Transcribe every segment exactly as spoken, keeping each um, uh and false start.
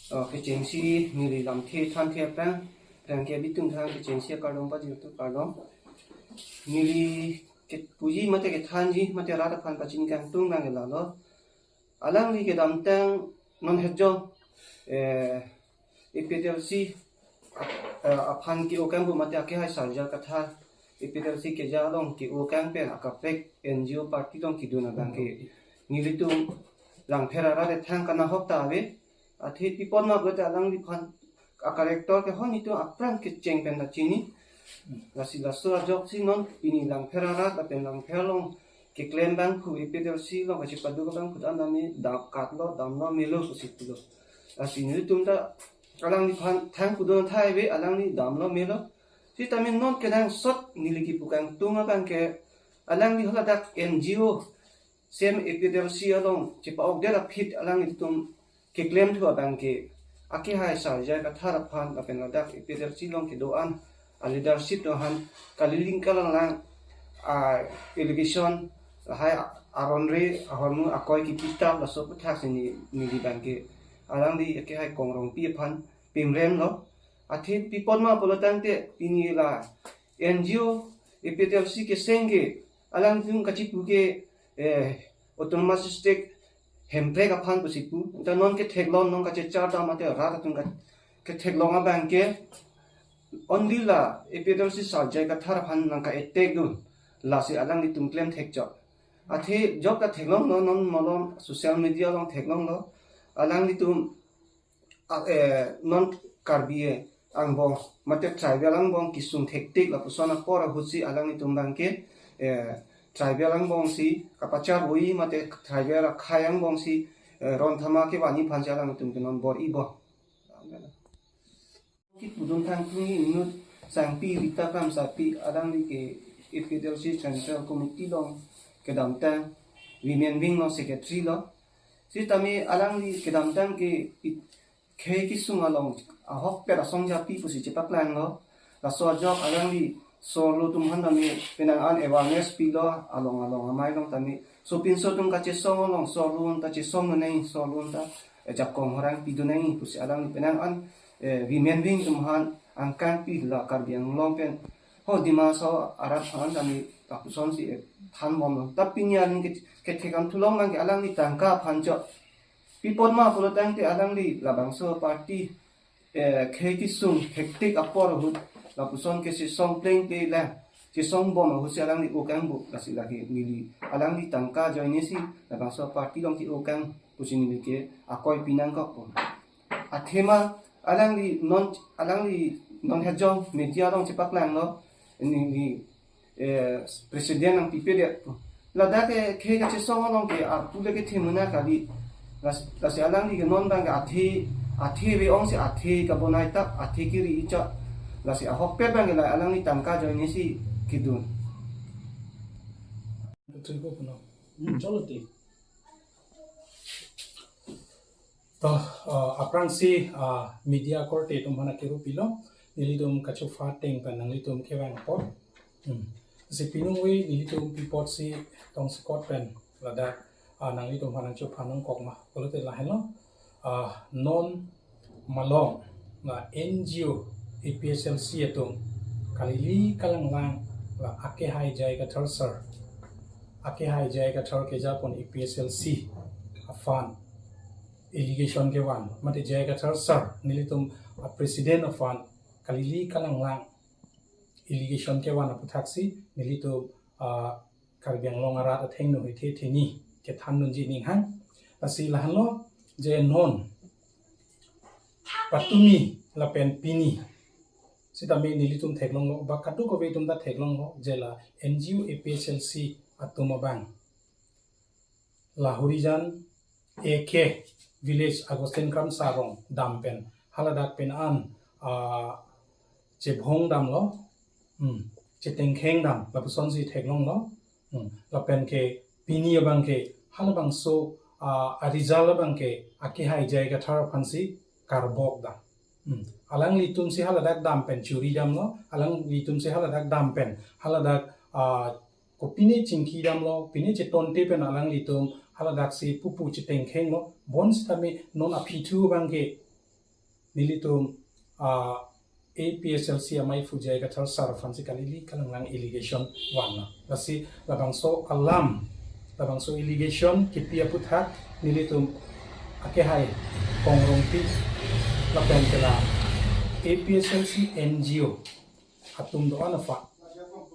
Oh, kechengsi neli lamthe thanthe aphrang, aphrang ke abitung thang kechengsi akardom pajirtu kardom. Neli kepuji mate kethanji mate rat aphan pachini kangtung nang lalo. Alangli kedamtang non hejong, eh, A P H L C ap-, eh, aphan ke-o kangpu mate akehai Sarjai Kathar A P H L C keja along ke-o kang pen akaprek N G O party along kedun abang ke nelitum Langpher arat thang kanahok ta ave. Athe pi apot ma pulote alangliphan a-character ke hon itum aphrang kecheng pen ta chini. Lasi laso ajoksi non pini Langpher arat lapen Langpher along keklem abangphu A P H L C along kachepaduk abangphu ta nami dam katlo, damlo melo pusi pulo. Lasi nelitum ta alangliphan thang pudun thai ave, alangli damlo melo. Sitame non kenangsot neli kepu kangtung abang ke alangli haladak N G O sem A P H L C along chepa-okdet aphi alanglitum keklem thu abang ke akehai Sarjai Kathar aphan lapen ladak A P H L C along kedo-an a-leadership atum aphan kaliling kalanglang a-allegation lahai aron re ahormu akoi kipitap laso aputhak si ne, neli abang ke alangli akehai Kong Rongpi aphan pimrem lo. Athe pi apot ma pulo tangte pini la N G O A P H L C keseng ke alangtum kachipu ke, eh, autonomous state hemprek aphan pusi pu. Ta non ketheklong, non kachechar dam mate rat atum ka-, ketheklong abang ke only la A P H L C Sarjai Kathar aphan nang ka-attack dun. Lasi alanglitum klem thekchok. Athe jok ta theklonglo, non malom social media along theklonglo. Alanglitum a, eh, non Karbi angbong mate tribal angbong kesung thektik lapuson apor ahut si alanglitum abang ke, eh, tribal angbong si kapachar ui mate tribal akhei angbong si, eh, ron thama kevanji aphan si alanglitum ke non bor-i bom. Kipudun kangtung inut Sangpi Rita Kramsapi, alangli ke A P H L C Central Committee along kedamtang Women Wing along secretary lo. Sitame alangli kedamtang ke i-, khei kesung along ahokpet asong japi pusi chepaklanglo. Laso ajok alangli sorlo atum aphan tame penang an awareness pilo, along along amei along tame. Sopinso atum kachesong along sorlo an ta chesong nang, sorlo an ta, eh, jakong horang pidun nang pusi alangli penang an, eh, Women Wing atum aphan angkang pi la Karbi Anglong pen ho Dima Hasao arat aphan tame lapuson si, eh, thanbomlo. Ta pini an ke, kethekam thulong abang ke alangli tangka aphan chot. Pi apot ma pulo tangte alangli labangso party, eh, khei kesung thektik apor ahut lapuson kechesong plengple lang chesong bom ahut si alangli o kangpu, lasi lake neli alangli tangka ajoine si labangso party along ke-o kang pusi neli ke akoi pi nangkokpo. Athema alangli non, alangli non hejong media along chepaklanglo, neli, eh, president nangpipedet pu. Ladak ke khei kachesong along ke arpu le kethe mena kali. Las-, lasi alangli ke non abang ke athe, athe ave ong si athe kabonai tap, athe kiri icha. Lasi ahokpet abang ke la alangli tangka ajoine si kedun. Betul ko puno. Hmm, chalo te. To, eh, aphrangsi, eh, media korte atum aphan akiru pilo, nelitum kachopha ateng pen nanglitum kevang apot. Hmm. Si pinung ave nelitum pi apotsi tongsekot pen ladak, eh, nanglitum aphan nangchopha nangkok ma pulote lahenlo, eh, non malom la N G O A P H L C atum kalili kalanglang la akehai J I Kathar sir, akehai J I Kathar kejapon A P H L C aphan allegation kevan, mate J I Kathar sir nelitum a-president aphan kalili kalanglang allegation kevan aputhaksi nelitum, ah, Karbi Anglong arat athengno hethe theni kethan dunji ninghang. Lasi lahenlo je non patumi lapen pini sitame nelitum theklonglo, ba kadokave atum ta theklonglo, je la N G O A P H L C atum abang la Horijan A K village Augustine Kramsa arong dam pen, haladak pen an, ah, chebhong damlo, hmm, chetengkheng dam, lapusonsi theklonglo, hmm, lapen ke pini abang ke, halabangso, ah, a-result abang ke, akehai J I Kathar aphansi karbok dam. Hmm. Alanglitumsi haladak dam pen churi damlo, alanglitumsi haladak dam pen, haladak, ah, kopine chingki damlo, pine chetonte pen alanglitum haladaksi pupu chetengkhenglo, bonsitame non aphi thu abang ke nelitum, ah, A P H L C amei aphu J I Kathar sir aphansi kali-li kalanglang allegation vanglo. Lasi labangso alam, labangso allegation kipi aputhak nelitum akehai Kong Rongpi lapen ke la A P H L C N G O atum do-an aphan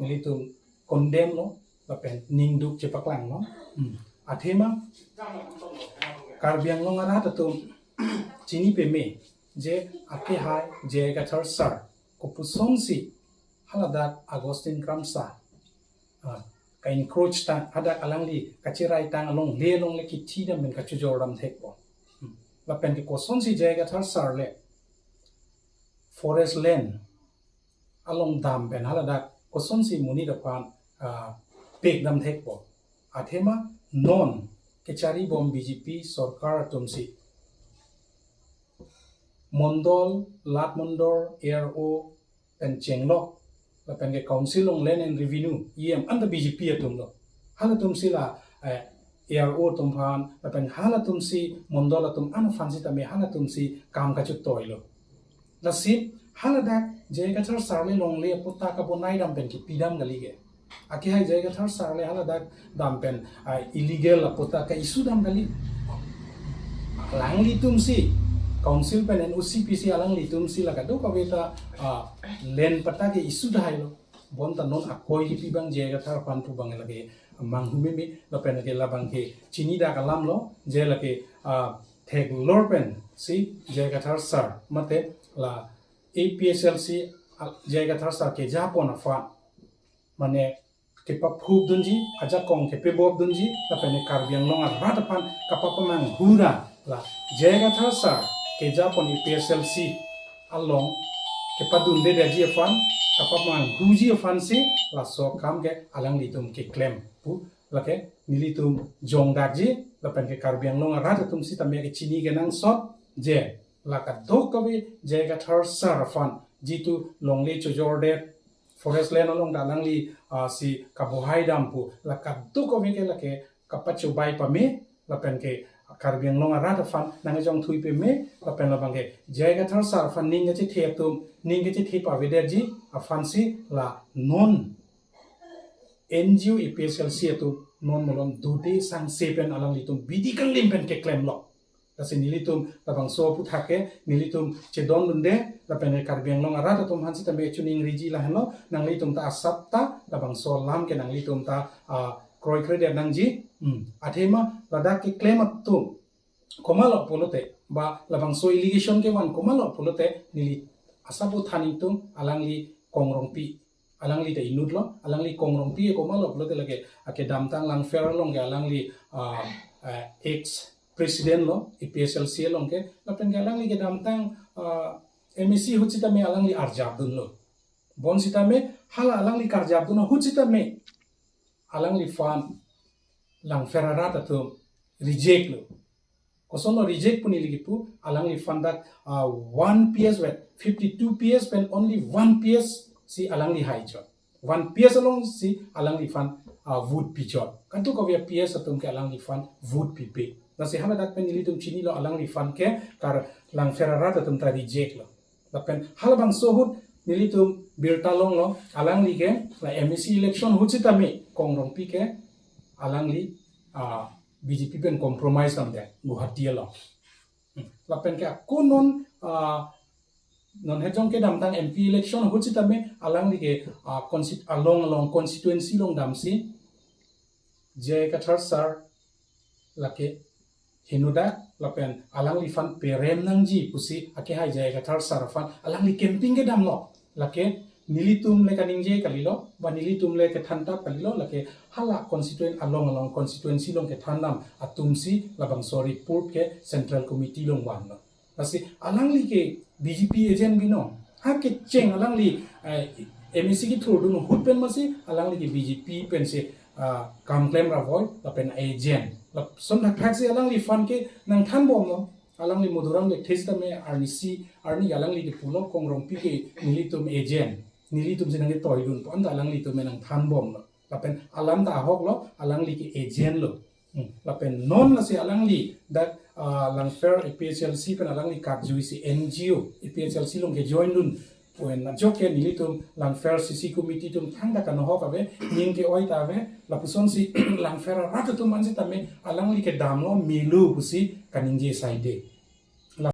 nelitum condemn lo lapen ningduk chepaklanglo. Hmm. Athema Karbi Anglong arat atum chini peme je akehai J I Kathar sir kopusonsi haladak Augustine Kramsa, ah, ka-encroach tang, hadak alangli kacherai tang alongle alongle kithi dam pen kachojor dam thekpo. Hmm. Lapen ke kosonsi J I Kathar sir le forest land along dam pen haladak kosonsi monit aphan, ah, pek dam thekpo. Athema non kechari bom B J P sorkar atumsi mondol, lat mondol, A R O pen chenglok, lapen ke Council on Land and Revenue, E M, anta B J P atum lo. Halatumsi la, eh, A R O atum aphan, lapen halatumsi mondol atum an aphan sitame halatumsi kam kachotoi lo. Lasi haladak J I Kathar sir le longle apatta kabonai dam pen kipi dam kali ke. Akehai J I Kathar sir le haladak dam pen, ah, illegal apatta ka-issue dam kali. Alanglitumsi Council pen N O C pisi alanglitumsi la kadokave ta, ah, land patta ke-issue dahai lo. Bonta non akoi kipi abang J I Kathar aphan pu abang lake manghu meme lapen lake labang ke chinidak alam lo je lake, ah, theklor pensi J I Kathar sir mate la A P H L C, ah, J I Kathar sir kejapon aphan mane kepaphuk dunji, ajakong kepebop dunji, lapen Karbi Anglong arat aphan kapapamanghu ra la J I Kathar sir kejapon A P H L C along kepadundedetji aphan, kapamanghuji aphansi laso akam ke alanglitum keklem pu lake nelitum jongdakji, lapen ke Karbi Anglong arat atum sitame kechini kenangsot je la kadokave J I Kathar sir aphan jitu longle chojordet, forest land along ta alangli, ah, si kabohai dam pu la kadokave ke lake kapachobai pame, lapen ke Karbi Anglong arat aphan nangkejongthui pame, lapen labang ke J I Kathar sir aphan ning kachethe atum ning kachethe pavedetji aphansi la non N G O A P H L C atum non malom dode sangse pen alanglitum bidi kanglim pen keklem lo. Lasi nelitum labangso aputhak ke nelitum chedondunde, lapen Karbi Anglong arat atum aphan sitame chuning riji lahenlo, nanglitum ta asap ta labangso alam ke nanglitum ta, ah, kroikredet nangji. Hmm. Athema ladak keklem atum komatlo pulote, ba labangso allegation kevan komatlo pulote, neli asap uthan ingtung alangli Kong Rongpi, alangli ta inut lo, alangli Kong Rongpi komatlo pulote lake akedamtang Langpher along ke alangli, ah, ah, ex president lo, A P H L C along ke, lapen ke alangli kedamtang, ah, M A C ahut sitame alangli arjap dunlo. Bonsitame hala alangli karjap dun ahut sitame alangliphan Langpher arat atum reject lo. Kosonlo reject pu neli kipu, alangliphan dak, ah, one P S vet, fifty-two P S pen only one P S si alangli haichot. One P S alongsi alangliphan, ah, vote pichot. Kadokave P S atum ke alangliphan vote pipe. Lasi haladak pen nelitum chinilo alangliphan ke kar Langpher arat atum ta reject lo. Lapen halabangso ahut nelitum birta longlo, alangli ke la M A C election ahut sitame Kong Rongpi ke alangli, ah, B J P pen compromise damde Guwahati along. Hmm. Lapen ke ako non, ah, non hejong kedamtang M P election ahut sitame alangli ke, ah, consti-, along along constituency along damsi J I Kathar sir lake henodak lapen alangliphan perem nangji pusi akehai J I Kathar sir aphan alangli campaign kedamlo. Lake nelitum le kaningje kalilo, ba nelitum le kethan tap kalilo, lake hala constituent along along constituency along kethan dam atumsi labangso report ke Central Committee along vanlo. Lasi alangli ke B J P agent binong. Ha kecheng alangli, eh, M A C kethurdun ahut pen masi alangli ke B J P pensi, ah, kam klem ra voi lapen agent. Lapuson thakthak si alangliphan ke nangthanbomlo. Alangli Madhuram Lekthe sitame arnisi, arni alangli ke pulo Kong Rongpi ke nelitum agent. Nelitumsi nangketoidun pu anta alanglitum nangthanbomlo. Lapen alam ta ahok lo, alangli ke agent lo. Hmm. Lapen non lasi alangli dak ah, Langpher A P H L C pen alangli karjuisi N G O A P H L C along ke join dun pen ajok ke nelitum Langpher C C committee atum thangta kanohok ave, ning ke-oi ta ave, lapusonsi Langpher arat atum an setame alangli kedamlo melu pusi kaningje saide.